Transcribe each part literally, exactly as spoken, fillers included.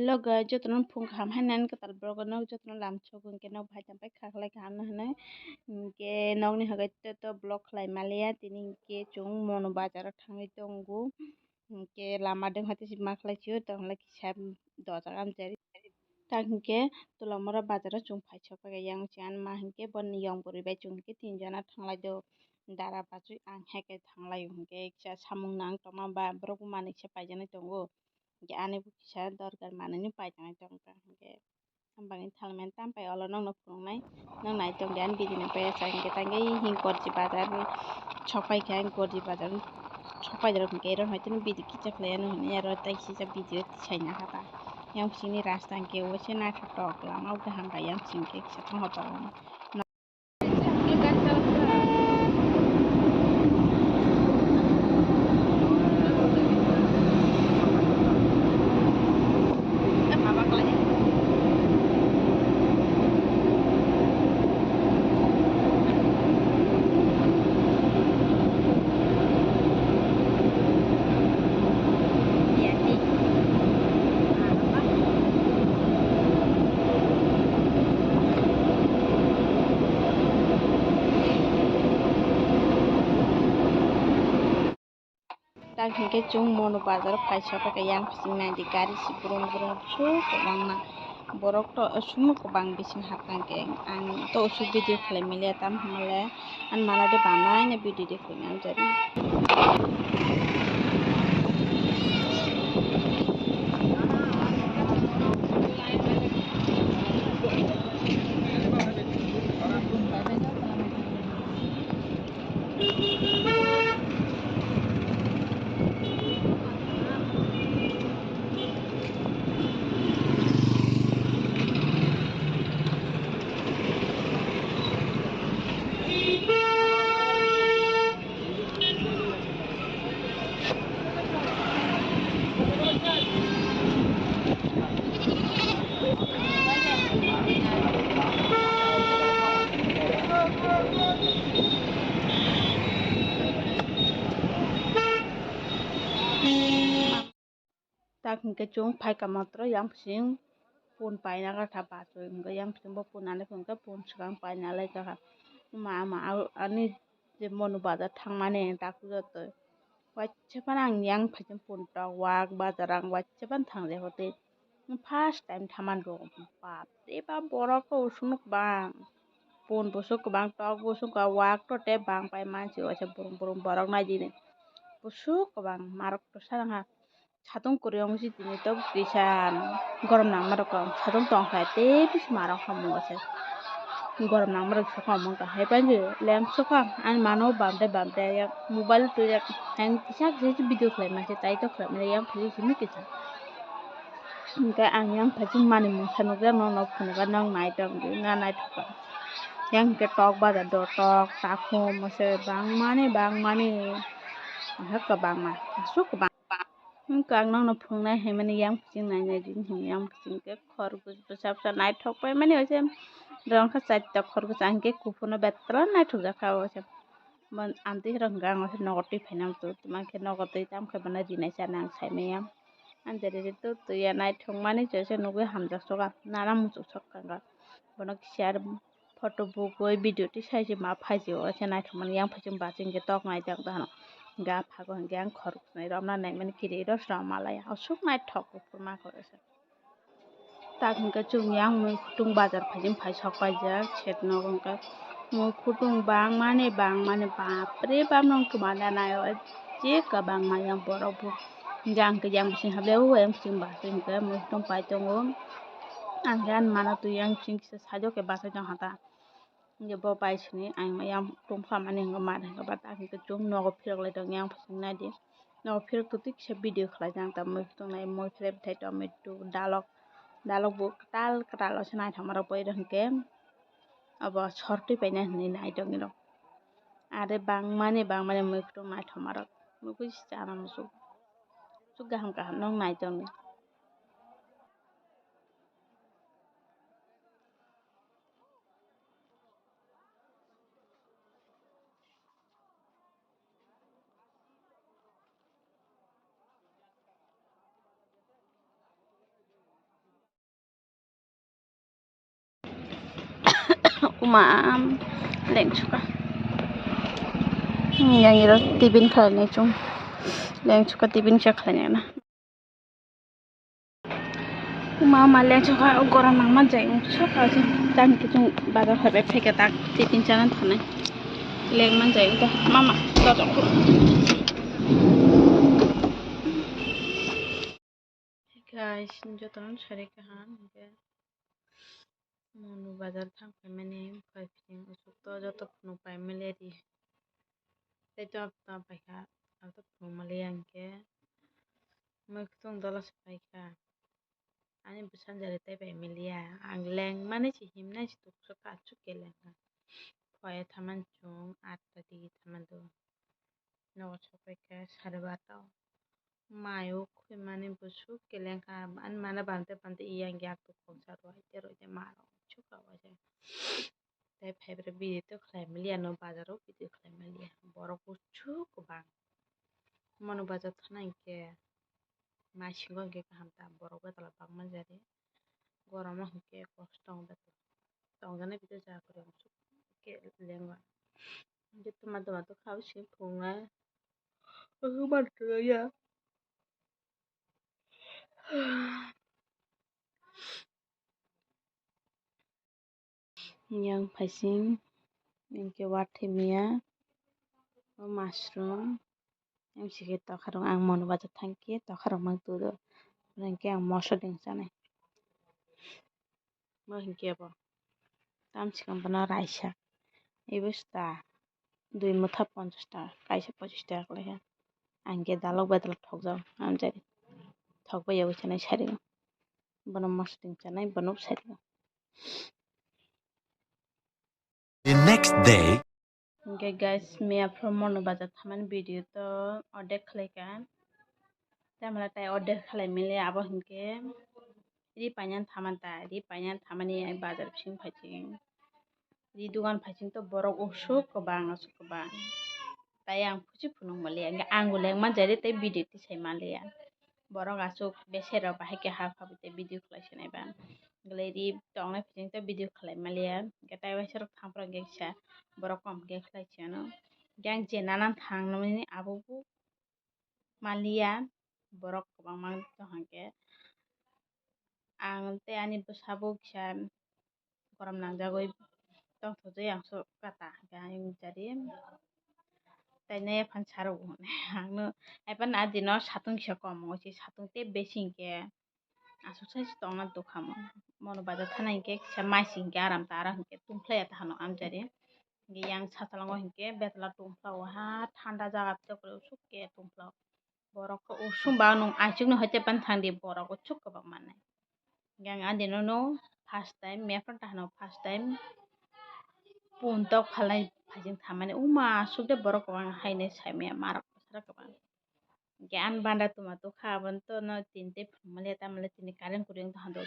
Hello guys, jotono phung kaham hai nang kwtal vlog o nog jotono lam sogwi hwnkhe nog bahai tongpai kha khlai kaham no hwnwi. Hwnkhe nogni hwnkhe to, to vlog khlai maliya tini hwnkhe chwng Monu bazar o thangwi tongo. Hwnkhe lama dwng hai tei ma khlai sio tong lai kisa dojak amchari. Tak hwnkhe Tulamura bazar o chwng phai sok pai yang se ani ma hwnkhe boni yong bwrwi bai chwng hwnkhe tinjona thanglai do. Dara bachwi ang hai khe thanglai o hwnkhe kisa samung nang tongma ba borok bo manwi se paijaknai tongo. Hwnkhe ani bo kisa dorkar manwino paijaknai tongkha hwnkhe. Ang bagwi thalmani tam pai olo nokno phunuknai. Nang nai tongdi ani video no pesa hwnkhe tangwi hing Gorji bazar ni sok pai kha, Gorji bazar ni sok pai rok hwnkhe ero hai tini video kisa khlai ano hwnwi aro tei kisa video tisai na kha ta. Yang bisingni rasta hwnkhe waisa naithotok lama o kaham bai yang bising khe kisa thangma tongo. Tak hwnkhe chwng Monu bazar o phai sok kha yang bising naidi gari si brum brum su kwbangma borok to sumo kwbang bising hapkha hwnkhe ang to usuk video khlai maliya tam hwnmale ani mano de banaino video de khlai manjari. Tak hwnkhe chwng phaikha motro yang bising pun paina kha bachwi hwnkhe yang bising bo pun ani hwnkhe pun swkang paina lai kha. Ma ma ani je Monu bazar thangmani daku jotoi waisa phano ang yang phaikhe pun tok wak bazar ang waisa phano thangjak tei first time thaman rw bap re bap borok usuk nuk bang pun busuk kwbang tok busuk wak to tei bang pai mansi waisa brum brum borok nai dini busuk kwbang marok to sana ha. Satung kwrwi wng si tini tok kisa gorom nangma rok satung tong kha tei bisi marok hamung se gorom nangma rok sokha mung tong hai pai lem sokha ani mano bam de bam de yak mobile twi yak hang kisa kisa video khlai ma se tai tok khlai ma yang phai simi kisa hwnkhe ang yang phai simi manwi mungsa nukjak no no phunukjak nok nai tong di na naithok kha yang hwnkhe tok bajar do tok takhum se bangmani bangmani. Aha kwbangma aswk kwbang. Wngkha ang nokno phunuknai hinmani yang piching nainai di hinwi yang piching khe khoroksa bwsa bwsa naithok paimani waisa rwngkha chaita khoroksa ang khe kuphurno betla naithokjak kha waisa. Amtwi hirok hwnkha ang waisa nogo twi phaina muchung tongma khe nogo twi tamkhe bono rinai chana ang saimanya. Ang jera jera twi ya naithokmani joto nugwi hamjak soka nana muchuk sok kha bono kisa. Photo bugwi video tisai se ma phaijio se naithokmani yang phaichung baching khe tok nai jak dano hwnkhe ah phago hwnkhe ang khoroknwi romna naimani kiri rw srama lai aswk naithok kuphur ma khoroksa. Tak hwnkhe chwng yang mui kutung bazar phaijing phai sok paijak shetno hwnkhe mui kutung bangmani bangmani bapre bap nung kwmana nai o je kwbangma yang borok bo hwnkhe ang khe yang bising hableo yang bising bachwi hwnkhe mui kutung pai tongo. Ang khe ani mano twi yang bising kisa side o khe bachai tong kha ta. Hwnkhe bo bai sini ang yang tongkha mani hwnkhe mari hwnkhe ba tak hwnkhe chwng nogo phirok lai tong yang phasing nai di. Nogo phirok twi kisa video khlai jang ta mui tong nai mui philip thai tomato dalok dalok bo kwtal kwtal o se naithok ma rok bai rw hwnkhe abo sor twi paina hinwi nai tong rw. Are bangmani bangmani mui tong naithok ma rok nugwi se chana muchung. Chuk kaham kaham no nai tong di. Uma, lengchuka. Yang iro tibin khlainai chung. Lengchuka tibin khe khlainai na. Uma, uma, lengchuka, gorom nang man jai. Soka jang kichung bazar phaibai phaikha tak tibin chana thanai. Leng man jai ta. Mama, dojok. Guys, jotono sari kaham hingke. Monu bazar thang phaimani phai phiyang usuk to joto phunuk pai mali ri. Tei to to paikha, ang to phunuk mali ang khe. Mui kutung dola se paikha. Ani bwsa jari tei pai maliya. Ang leng mani se himnai se tuk sok achuk ke leng. Phoi thaman chung atta digi thaman do. Nogo sopai khe sari barta o. Mai o khoi mani bwswk keleng kha, ani mana bante bante yang yak tok khoksa rwai te rwai te ma rok chuka waisa. Tei phaibrwi video khlai maliya, no bazar o video khlai maliya, borok bwswk kwbang. Manu bazar thana hinkhe maisingo hinkhe kaham ta, borok betala bangma jari, goromo hinkhe kosto tongo betala. Tongjaknai video ja kwrwi uansuk khe lengma. Hingke tuma tuma to kha o simi phunuknai. Omo manthogo ya. Yang phaising, hingke wathimiya, o mushroom, M C K tokharok ang monu bazar thangkhe tokharok mang tudo. Hingke ang moso ding chanai. Bo hingke bo. Tamsikang bono raisa. Ibo sita dui motha ponchash taka, kaisa pochish taka kwlai kha. Ang khe dalok bai dalok thokjak, amjari. Thokbai yawi chanai sari. Bono moso ding chanai, bono sari. The next day. Hingke guys, miya phuru monu bazar thamani video to ordek khlai kha. Tamla tai ordek khlai mili abo hingke ri paina thaman ta, ri paina thamani bazar bising phaising. Ri dugan phaising to borok usuk kwbang, usuk kwbang. Tai ang phuchi phunuk maliya, hingke ang bo leng manjari tei video tisai maliya. Borok aswk beser rok bahai khe ha phabi tei video khlai sinai ba. Glai ri tongnai phaising tei video khlai maliya. Hingke tai waisa rok thang phuru hingke kisa borok kom khe khlai si ano. Hingke ang je nana thang nani abo bo maliya. Borok kwbangma tong hingke ang tei ani bwsa bo kisa gorom nangjagwi tongthokjagwi ang so kata hingke ang jari. Tai ne ephan sarok hwnwi ang no ephan a dino satung kisa kom wngo se satung tei besi hingke aswk sai se tongna dukha mo. Mono bazar thana hingke kisa maising hingke aram ta, aram hingke tungphlai ya ta hano amjari. Hingke yang sasalango hingke betla tungphlao ha thanda jaga tei kwrwi usuk ke tungphlao. Borok khe usung ba nung aichukno hoite pan thangdi borok usuk kwbang mannai. Yang ani nono first time, mephan tahano first time pun tok phalnai phaising thamani uma aswk de borok kwbang hainai saimaya marok kwbang. Hingke ani banda tuma tokha abono to no tini tei phunukmaliya tamle tini current kwrwi wng tongkha do.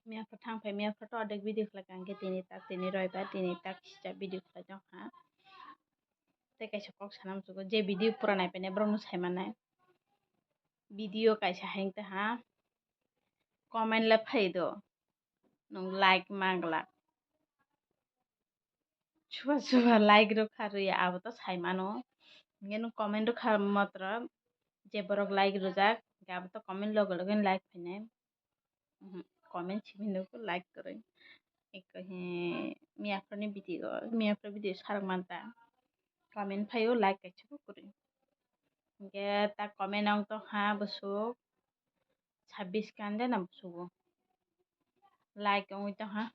Miyapha thang phai, miyapha to ordek video khlai kha, hingke tini tak, tini roibar, tini tak kisa video khlai tongkha. Tei kaisa kok sana muchungo, je video pura naipainai borokno sai mannai. Video kaisa hai wngtongkha, comment le phai do, nwng like manglak. Chuba chuba like rw kha rwya abo to sai mano. Hingke nwng comment rw kha matro je borok like rwjak, hingke abo to comment loge loge like phainai. Mhm, comment simi nugo like kwrwi. Eko he miyaphrani video, miyaphrani video sarok manta. Comment phaio like kaisa bo kwrwi. Hingke ta comment wng tongkha bwswk sabbish kande na bwswk o. Like wngwi tongkha.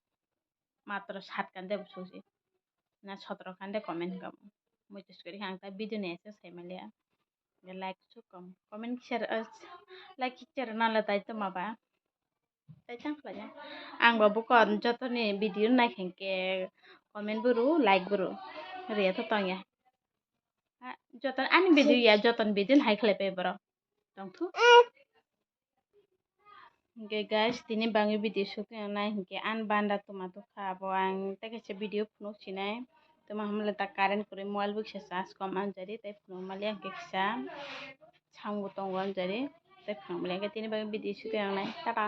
Matro sat kande bwswk se. Na sotro kande comment kamo. Muitus kwrwi kha ang ta video ni ese sai maliya. Like su kom. Comment share, uh, like share nala tai to maba. Tai tang khlai ya. Ang bo bukon joto ni video nai khe hingke comment buru, like buru. Riya to tong ya. Ha, joto ani video ya, joto ni video hai khlai pai borok. Tong thu. Hingke guys, tini bangwi video shooting nai hingke ani banda tuma tokha abo ang tei kaisa video phunuk sinai. Tuma hamle ta current kwrwi mobile bo kisa charge kom amjari tei phunuk maliya hingke kisa samung bo tongo amjari tei phunuk maliya hingke tini bangwi video shooting nai. Tata.